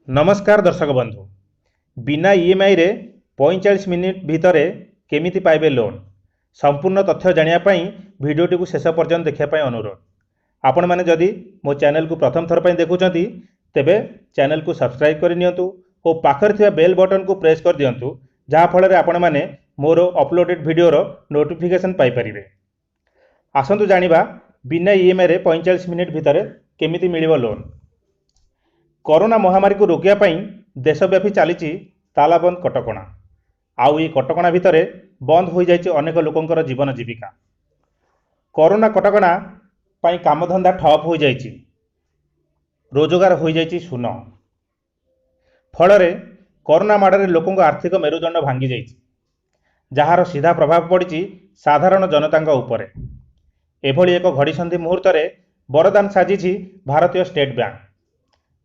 ନମସ୍କାର ଦର୍ଶକ ବନ୍ଧୁ, ବିନା ଇଏମ୍ଆଇରେ 45 ମିନିଟ୍ ଭିତରେ କେମିତି ପାଇବେ ଲୋନ୍, ସମ୍ପୂର୍ଣ୍ଣ ତଥ୍ୟ ଜାଣିବା ପାଇଁ ଭିଡ଼ିଓଟିକୁ ଶେଷ ପର୍ଯ୍ୟନ୍ତ ଦେଖିବା ପାଇଁ ଅନୁରୋଧ। ଆପଣମାନେ ଯଦି ମୋ ଚ୍ୟାନେଲକୁ ପ୍ରଥମ ଥର ପାଇଁ ଦେଖୁଛନ୍ତି, ତେବେ ଚ୍ୟାନେଲକୁ ସବସ୍କ୍ରାଇବ୍ କରିନିଅନ୍ତୁ ଓ ପାଖରେ ଥିବା ବେଲ୍ ବଟନକୁ ପ୍ରେସ୍ କରିଦିଅନ୍ତୁ, ଯାହାଫଳରେ ଆପଣମାନେ ମୋର ଅପଲୋଡ଼େଡ଼ ଭିଡ଼ିଓର ନୋଟିଫିକେସନ୍ ପାଇପାରିବେ। ଆସନ୍ତୁ ଜାଣିବା, ବିନା ଇଏମ୍ଆଇରେ 45 ମିନିଟ୍ ଭିତରେ କେମିତି ମିଳିବ ଲୋନ୍। କରୋନା ମହାମାରୀକୁ ରୋକିବା ପାଇଁ ଦେଶବ୍ୟାପୀ ଚାଲିଛି ତାଲାବନ୍ଦ କଟକଣା। ଆଉ ଏହି କଟକଣା ଭିତରେ ବନ୍ଦ ହୋଇଯାଇଛି ଅନେକ ଲୋକଙ୍କର ଜୀବନ ଜୀବିକା। କରୋନା କଟକଣା ପାଇଁ କାମଧନ୍ଦା ଠପ୍ ହୋଇଯାଇଛି, ରୋଜଗାର ହୋଇଯାଇଛି ଶୂନ। ଫଳରେ କରୋନା ମାଡ଼ରେ ଲୋକଙ୍କ ଆର୍ଥିକ ମେରୁଦଣ୍ଡ ଭାଙ୍ଗିଯାଇଛି, ଯାହାର ସିଧା ପ୍ରଭାବ ପଡ଼ିଛି ସାଧାରଣ ଜନତାଙ୍କ ଉପରେ। ଏଭଳି ଏକ ଘଡ଼ିସନ୍ଧି ମୁହୂର୍ତ୍ତରେ ବରଦାନ ସାଜିଛି ଭାରତୀୟ ଷ୍ଟେଟ୍ ବ୍ୟାଙ୍କ।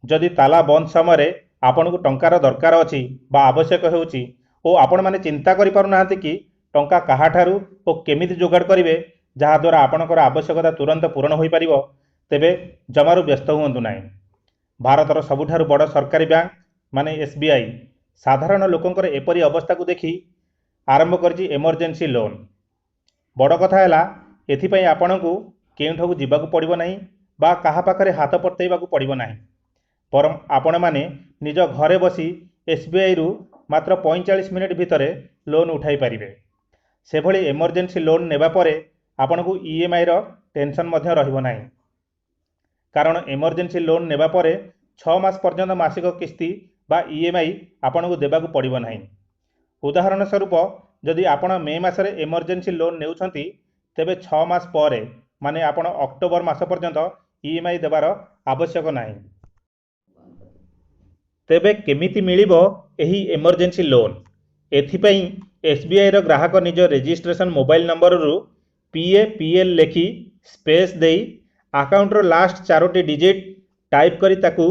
ଯଦି ତାଲା ବନ୍ଦ ସମୟରେ ଆପଣଙ୍କୁ ଟଙ୍କାର ଦରକାର ଅଛି ବା ଆବଶ୍ୟକ ହେଉଛି ଓ ଆପଣମାନେ ଚିନ୍ତା କରିପାରୁନାହାନ୍ତି କି ଟଙ୍କା କାହାଠାରୁ ଓ କେମିତି ଯୋଗାଡ଼ କରିବେ, ଯାହାଦ୍ୱାରା ଆପଣଙ୍କର ଆବଶ୍ୟକତା ତୁରନ୍ତ ପୂରଣ ହୋଇପାରିବ, ତେବେ ଜମାରୁ ବ୍ୟସ୍ତ ହୁଅନ୍ତୁ ନାହିଁ। ଭାରତର ସବୁଠାରୁ ବଡ଼ ସରକାରୀ ବ୍ୟାଙ୍କ ମାନେ ଏସ୍ବିଆଇ ସାଧାରଣ ଲୋକଙ୍କର ଏପରି ଅବସ୍ଥାକୁ ଦେଖି ଆରମ୍ଭ କରିଛି ଏମର୍ଜେନ୍ସି ଲୋନ୍। ବଡ଼ କଥା ହେଲା, ଏଥିପାଇଁ ଆପଣଙ୍କୁ କେଉଁଠାକୁ ଯିବାକୁ ପଡ଼ିବ ନାହିଁ ବା କାହା ପାଖରେ ହାତ ପତେଇବାକୁ ପଡ଼ିବ ନାହିଁ, ବରଂ ଆପଣମାନେ ନିଜ ଘରେ ବସି ଏସ୍ବିଆଇରୁ ମାତ୍ର 45 ମିନିଟ୍ ଭିତରେ ଲୋନ୍ ଉଠାଇ ପାରିବେ। ସେଭଳି ଏମର୍ଜେନ୍ସି ଲୋନ୍ ନେବା ପରେ ଆପଣଙ୍କୁ ଇଏମ୍ଆଇର ଟେନସନ୍ ମଧ୍ୟ ରହିବ ନାହିଁ, କାରଣ ଏମର୍ଜେନ୍ସି ଲୋନ୍ ନେବା ପରେ 6 ମାସ ପର୍ଯ୍ୟନ୍ତ ମାସିକ କିସ୍ତି ବା ଇଏମ୍ଆଇ ଆପଣଙ୍କୁ ଦେବାକୁ ପଡ଼ିବ ନାହିଁ। ଉଦାହରଣ ସ୍ୱରୂପ, ଯଦି ଆପଣ ମେ ମାସରେ ଏମର୍ଜେନ୍ସି ଲୋନ୍ ନେଉଛନ୍ତି, ତେବେ 6 ମାସ ପରେ ମାନେ ଆପଣ ଅକ୍ଟୋବର ମାସ ପର୍ଯ୍ୟନ୍ତ ଇଏମ୍ଆଇ ଦେବାର ଆବଶ୍ୟକ ନାହିଁ। ତେବେ କେମିତି ମିଳିବ ଏହି ଏମର୍ଜେନ୍ସି ଲୋନ୍? ଏଥିପାଇଁ ଏସ୍ବିଆଇର ଗ୍ରାହକ ନିଜ ରେଜିଷ୍ଟ୍ରେସନ ମୋବାଇଲ ନମ୍ବରରୁ ପିଏପିଏଲ୍ ଲେଖି ସ୍ପେସ୍ ଦେଇ ଆକାଉଣ୍ଟର ଲାଷ୍ଟ ଚାରୋଟି ଡିଜିଟ୍ ଟାଇପ୍ କରି ତାକୁ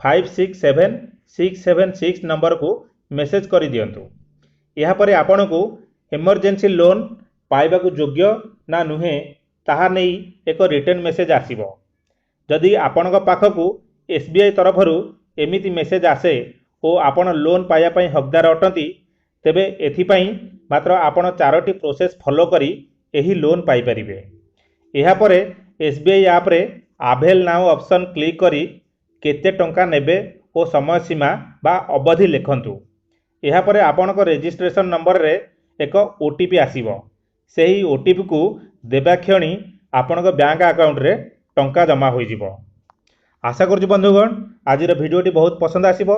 567676 ନମ୍ବରକୁ ମେସେଜ୍ କରିଦିଅନ୍ତୁ। ଏହାପରେ ଆପଣଙ୍କୁ ଏମର୍ଜେନ୍ସି ଲୋନ୍ ପାଇବାକୁ ଯୋଗ୍ୟ ନା ନୁହେଁ, ତାହା ନେଇ ଏକ ରିଟର୍ନ ମେସେଜ୍ ଆସିବ। ଯଦି ଆପଣଙ୍କ ପାଖକୁ ଏସ୍ବିଆଇ ତରଫରୁ ଏମିତି ମେସେଜ୍ ଆସେ ଓ ଆପଣ ଲୋନ୍ ପାଇବା ପାଇଁ ହକଦାର ଅଟନ୍ତି, ତେବେ ଏଥିପାଇଁ ମାତ୍ର ଆପଣ ଚାରୋଟି ପ୍ରୋସେସ୍ ଫଲୋ କରି ଏହି ଲୋନ୍ ପାଇପାରିବେ। ଏହାପରେ ଏସ୍ବିଆଇ ଆପ୍ରେ ଆଭେଲ୍ now option click କରି କେତେ ଟଙ୍କା ନେବେ ଓ ସମୟ ସୀମା ବା ଅବଧି ଲେଖନ୍ତୁ। ଏହାପରେ ଆପଣଙ୍କ ରେଜିଷ୍ଟ୍ରେସନ ନମ୍ବରରେ ଏକ ଓଟିପି ଆସିବ। ସେହି ଓଟିପିକୁ ଦେବା କ୍ଷଣି ଆପଣଙ୍କ ବ୍ୟାଙ୍କ ଆକାଉଣ୍ଟରେ ଟଙ୍କା ଜମା ହୋଇଯିବ। ଆଶା କରୁଛି ବନ୍ଧୁଗଣ, ଆଜିର ଭିଡ଼ିଓଟି ବହୁତ ପସନ୍ଦ ଆସିବ।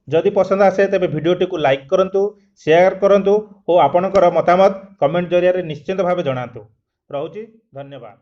ଯଦି ପସନ୍ଦ ଆସେ, ତେବେ ଭିଡ଼ିଓଟିକୁ ଲାଇକ୍ କରନ୍ତୁ, ସେୟାର କରନ୍ତୁ ଓ ଆପଣଙ୍କର ମତାମତ କମେଣ୍ଟ ଜରିଆରେ ନିଶ୍ଚିତ ଭାବେ ଜଣାନ୍ତୁ। ରହୁଛି, ଧନ୍ୟବାଦ।